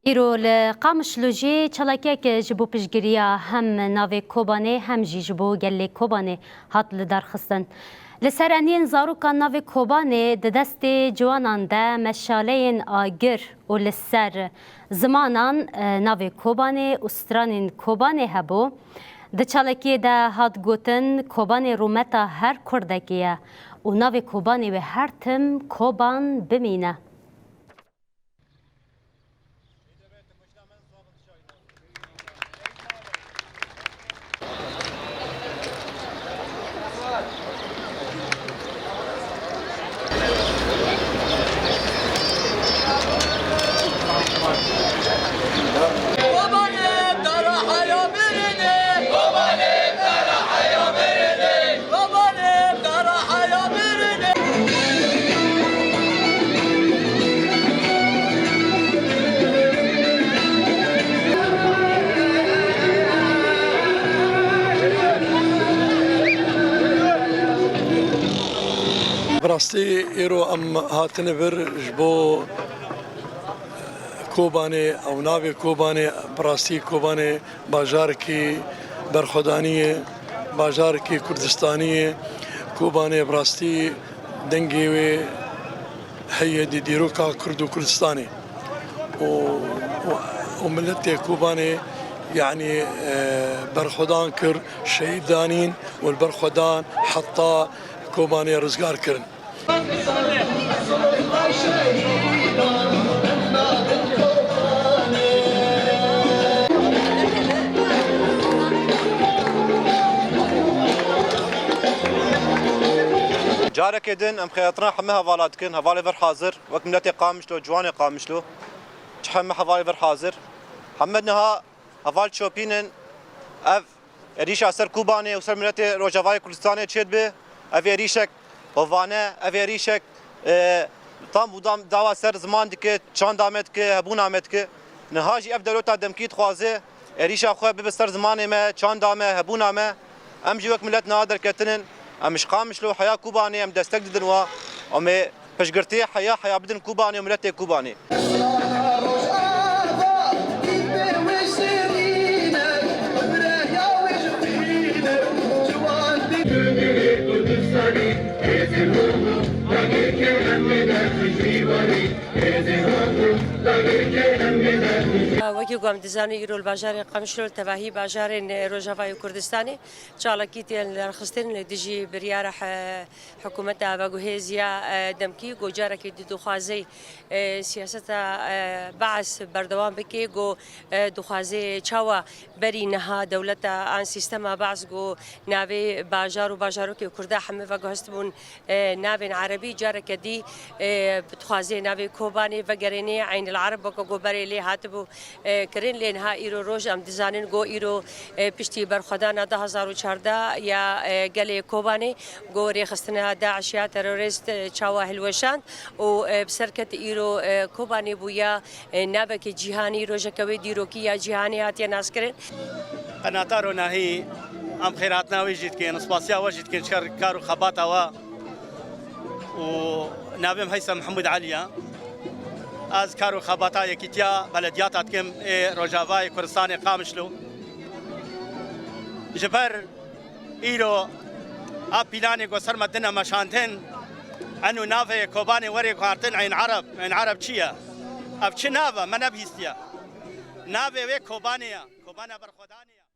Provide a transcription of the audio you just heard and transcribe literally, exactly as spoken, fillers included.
Îro li Qamişlo jî çalakiyek ji bo piştgiriya hem navê Kobanê hem jî ji bo gelê Kobanê hat lidarxistin. Li ser eniyên zarokan navê Kobanê di destê ciwanan de meşaleyên agir û li ser zimanan, e, navê Kobanê û stranên Kobanê hebû. Di çalakiyê de hat gotin, Kobanê rûmeta her kurdekî ye û navê Kobanê wê her tim Koban bimîne. Bi rastî îro em hatine vir ji bo Kobanê, ew navê Kobanê, bi rastî Kobanê bajarekî berxwedanî ye, bajarekî Kurdistanî ye. Kobanê bi rastî dengê wê heye di dîroka Kurd û Kurdistanê. Û, û, û miletê Kobanê, yanî, e, berxwedan kir, şehîd danîn û li ber xwe dan heta Kobanê rizgar kirin. Careke din em xêratina hemî hevala dikin, hevalê vir hazir, wek miletê Qamişlo, ciwanê Qamişlo, ji hemî hevalê vir hazir. Hemî niha heval çopînin, ev êrîşa ser Kobanê û ser miletê Rojavayê Kurdistanê çêdibe. Ev êrîşek hovane, ev êrîşek, e, tam û dam dawa ser ziman dike, çanda me dike, hebûna me dike. Niha jî ev dewleta demkî dixwaze êrîşa xwe bibe ser zimanê me, çanda me, hebûna me. Em jî wek milet niha derketinin. Em ji Qamişlo heya Kobanê em destek didin wa. Em ê piştgirtiyê heya heya bidin Kobanê û miletê Kobanê. Wekî ku em dizanin, îro li bajarê Qamişlo, li tevahî bajarên Rojavayê Kurdistanê, çalakî tên lidarxistin li dijî biryara he-, hikûmeta veguhêz ya, e, demkî, ku carekê dî dixwaze, e, siyaseta, e, Bees berdewam bike, ku, e, dixwaze çawa berî niha dewleta an sîstema Bees, ku navê bajar û bajarokê Kurda hemî veguhestibûn, e, navên erebî, careke dî, e, dixwaze navê Kobanê vegerêne Eynil Ereb, weke ku berê lê hatibû, e, kirin. Lê niha îro roj em dizanin ku îro, e, piştî berxwedana du hezar û çardeh ya, e, gelê Kobanê, ku rêxistina DAIŞ ya terorîst, e, çawa hilweşand û, e, bi ser ket îro, e, Kobanê bûya, e, navekî cîhanî, rojeke wê dîrokî ya cîhanê hatiye naskirin. Qenata Ronahî, em xêrhatina wê jî dikin, spasiya we jî dikin, ji kar, kar û xebata we. Û navê min Heysem Mihemûd Elî ye. Ez kar û xebata Yekîtiya Belediyata dikim ê Rojavayê Kurdistanê Qamişlo. Ji ber îro a pîlanê ku ser me dine meşandin, eno navê Kobanê werê guhartin Eyn Ereb. Eyn Ereb çi ye? Ev çi nav e? Me nebihîstiye. Navê wê Kobanê ye. Kobana berxwedanê ye.